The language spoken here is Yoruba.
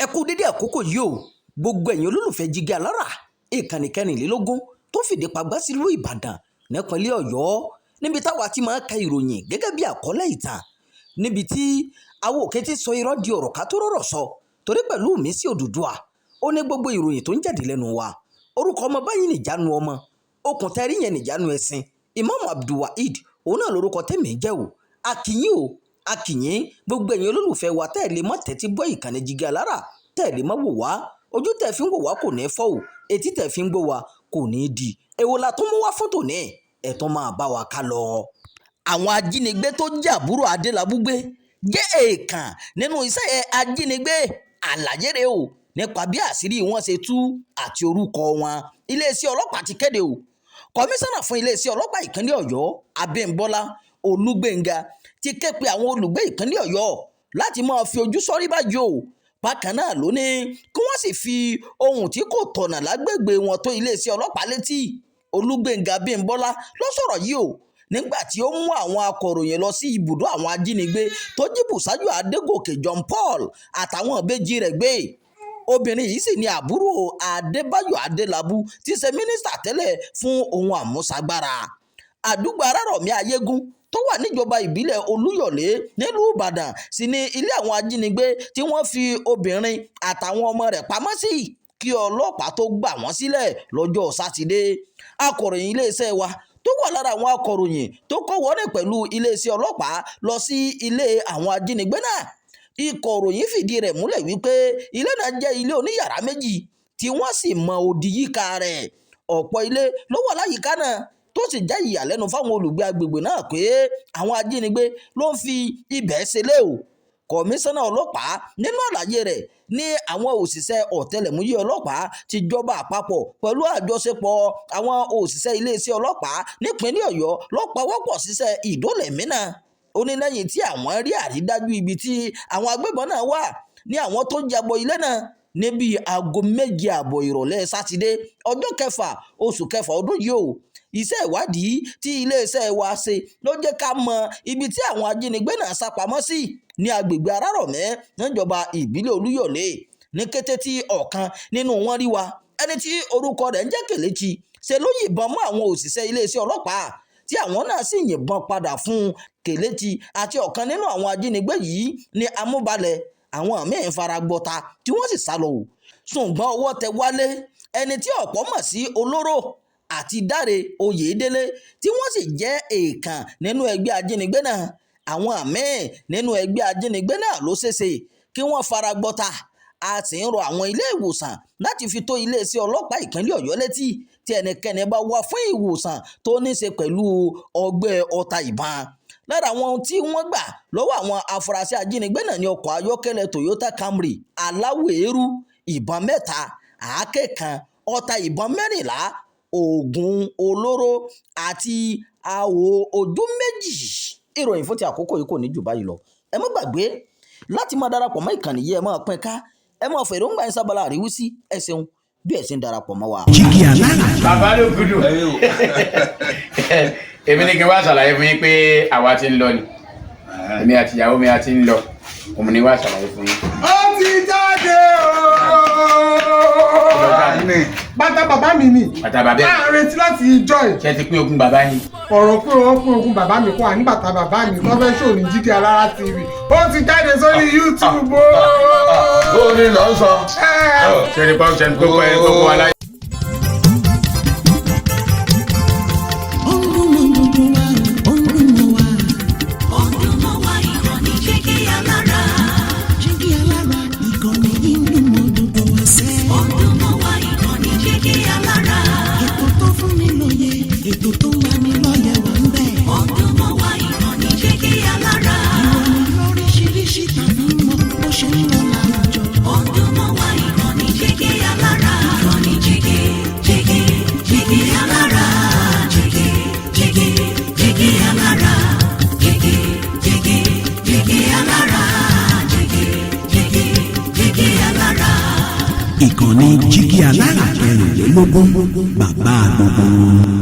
Ẹ kú dédé àkókò yìí o, gbogbo ẹ̀yin olólùfẹ́ Jígí Alára, ìkànnì 24 tó fìdí pagbá sílùú Ìbàdàn nípínlẹ̀ Ọ̀yọ́, níbi táwa ti máa ń ka ìròyìn gẹ́gẹ́ bí àkọlé ìtàn, níbi tí àwọn òkè ti sọ irọ́ di ọ̀rọ̀ ká tó rọ̀rọ̀ sọ, torí pẹ̀lú mi sí Odùduwà ó ní gbogbo ìròyìn tó ń jáde lẹ́nu wa. Orúkọ ọmọ báyìí nìjánu ọmọ okùn tẹ́rí yẹn nìjánu ẹ̀sìn. Imam Abdulwaheed òun náà lórúkọ tèmi jẹ́ o. Akínyìn o, akínyìn gbogbo ẹ̀yin olólùfẹ́ wa tẹ́ ẹ̀ lè mọ́ tẹ́tí gbọ́ ìkànnì Jígí Alára, tẹ́ ẹ̀ lè mọ́ wò wá. Ojú tẹ́ fi ń wò wá kò ní fọ́ o, etí tẹ́ fi ń gbọ́ wá kò ní di. Èwo la tún mú wá fún tòní? Ẹ̀ tún máa bá wa ká lọ. Àwọn ajínigbé tó jẹ́ àbúrò Adélábù gbé jẹ́ èèkàn nínú iṣẹ́ ajínigbé. Àlàyé rèé o nípa bí àṣírí wọn ṣe tú àti orúkọ wọn. Iléeṣẹ́ ọlọ́pàá ti kéde o. Kọmíṣánná fún iléeṣẹ́ ọlọ́pàá ìpínlẹ̀ Ọ̀yọ́, Abímbọ́lá Olúgbénga, ti ké pe àwọn olùgbé ìpínlẹ̀ Ọ̀yọ́ láti máa fi ojú sọ́rí báyìí o. Bákan náà ló ní kí wọ́n sì fi ohun tí kò tọ̀nà lágbègbè wọn tó iléeṣẹ́ ọlọ́pàá létí. Olúgbénga Abímbọ́lá ló sọ̀rọ̀ yìí o nígbà tí ó mú àwọn akọ̀ròyìn lọ sí ibùdó àwọn ajínigbé tó jí Bùsáyọ̀ Adégòkè John Paul àtàwọn ìbejì rẹ̀ gbé. Obìnrin yìí sì ni àbúrò Adébáyọ̀ Adélábù tí í ṣe mínísítà tẹ́lẹ̀ fún ohun àmúṣagbára. Àdúgbò Arárọ̀mí Ayégún tó wà níjọba ìbílẹ̀ Olúyọ̀lé nílùú Ìbàdàn sì ni ilé àwọn ajínigbé tí wọ́n fi obìnrin àtàwọn ọmọ rẹ̀ pamọ́ sí kí ọlọ́pàá tó gbà wọ́n sílẹ̀ lọ́jọ́ Sátidé. Akọ̀ròyìn iléeṣẹ́ wa tó wà lára àwọn akọ̀ròyìn tó kọ́wọ̀ọ́rìn pẹ̀lú iléeṣẹ́ ọlọ́pàá lọ sí ilé àwọn ajínigbé náà. Ikọ̀ ìròyìn fìdí rẹ̀ múlẹ̀ wípé ilé náà jẹ́ ilé oníyàrá méjì tí wọ́n sì mọ odi yíká rẹ̀. Ọ̀pọ̀ ilé ló wà láyìíká náà tó sì jẹ́ ìyàlẹ́nu fáwọn olùgbé agbègbè náà pé àwọn ajínigbé ló ń fi ibẹ̀ ṣẹlẹ̀ o. Kọmíṣánná ọlọ́pàá nínú àlàyé rẹ̀ ní àwọn òṣìṣẹ́ ọ̀tẹlẹ̀múyẹ́ ọlọ́pàá ti jọba àpapọ̀ pẹ̀lú àjọṣepọ̀ àwọn òṣìṣẹ́ iléeṣẹ́ ọlọ́pàá nípínlẹ̀ Ọ̀yọ́ ló pawọ́pọ̀ ṣiṣẹ́ ìdólẹ̀mí náà. Ó ní lẹ́yìn tí àwọn rí àrídájú ibi tí àwọn agbébọn náà wà ní àwọn tó jabọ ilé náà ní bíi 7:30 ìrọ̀lẹ́ Sátidé ọjọ́ 6 oṣù kẹfà ọdún yìí o. Iṣẹ́ ìwádìí tí iléeṣẹ́ wa ṣe ló jẹ́ ká mọ ibi tí àwọn ajínigbé náà sá pamọ́ sí ní agbègbè Arárọ̀mí níjọba ìbílẹ̀ Olúyọ̀lé. Ní kété tí ọ̀kan nínú wọn rí wa, ẹni tí orúkọ rẹ̀ ń jẹ́ Kèléchì, ṣe ló yìnbọn mọ́ àwọn òṣìṣẹ́ iléeṣẹ́ ọlọ́pàá tí àwọn náà sì yìnbọn padà fún Kèléchì àti ọ̀kan nínú àwọn ajínigbé yìí ní amúbalẹ̀. Àwọn míín fara gbọta tí wọ́n sì sá lọ o. Ṣùgbọ́n ọwọ́ tẹ Wálé, ẹni tí ọ̀pọ̀ mọ̀ sí Olóró, àti Dáre Oyèdélé tí wọ́n sì jẹ́ èèkàn nínú ẹgbẹ́ ajínigbé náà. Àwọn míín nínú ẹgbẹ́ ajínigbé náà ló ṣeéṣe kí wọ́n fara gbọta. A sì ń rọ àwọn ilé ìwòsàn láti fi tó iléeṣẹ́ ọlọ́pàá ìpínlẹ̀ Ọ̀yọ́ létí tí ẹnikẹ́ni bá wá fún ìwòsàn tó ní í ṣe pẹ̀lú ọgbẹ́ ọta ìbọn. Lára àwọn ohun tí wọ́n gbà lọ́wọ́ àwọn afurasí ajínigbé náà ní ọkọ̀ ayọ́kẹ́lẹ́ Toyota Camry aláwọ̀ eérú, ìbọn 3, àáké kan, ọta ìbọn 14, oògùn olóró àti àwò ojú 2. Ìròyìn fún ti àkókò yìí kò ní jù báyìí lọ. Ẹ má gbàgbé láti máa darapọ̀ mọ́ ìkànnì yìí, ẹ máa pín ká, ẹ máa fèrè ń gbà yín sábàlá àríwísí. Ẹ ṣeun bí ẹ ṣe ń darapọ̀ mọ́ wa. Jígí Alára. Bàbá ló gudu. Èmi ní kí n wá ṣàlàyé fún yín pé àwa ti ń lọ ni. Èmi àti ìyàwó mi a ti ń lọ. Òun ni wá ṣàlàyé fún yín. Ó ti jáde ooo. Bàtà bàbá mi ni. Bàtà bàbá ẹ̀. À ń retí láti ìjọ ẹ̀. Ṣé ti pín ogún bàbá yín? Ọ̀rọ̀ pé wọ́n pín ogún bàbá mi kọ́ àní bàtà bàbá mi tó fẹ́ ṣò ní Jígí Alára TV. Ó ti jáde sórí YouTube ooo. Ó ní lọ sọ. Ṣé ní pọ́ńṣẹ́ tó kọ́ ẹ tó kọ́ wa láyé? Ó ń dún mọ́ gbogbo wa, ó ń dún mọ́ wa. Ó ń dún mọ́ wa, ìkànnì Jígí Alára. Jígí Alára, ìkànnì yìí ń dún mọ́ gbogbo wa sẹ́. Ó ń dún mọ́ wa, ìkànnì Jígí Alára. Ètò tó fún ni lóye, ètò tó ń lani lọ́yẹ̀ wà ń bẹ̀. Ó ń dún mọ́ wa, ìkànnì Jígí Alára. Ìròyìn lóríṣiríṣi tàbí mọ bó ṣe ń lọ láwùjọ. Ó ń dún mọ́ wa, ìkànnì Jígí Alára. Ìkànnì Jígí, Jígí, Jígí Alára. Jígí, Jígí, Jígí Alára. Jígí, Jígí, Jígí Alára. Jígí, Jígí, Jígí Alára. Ìkànnì Jígí Alára 24, bàbá gbogbo wọn.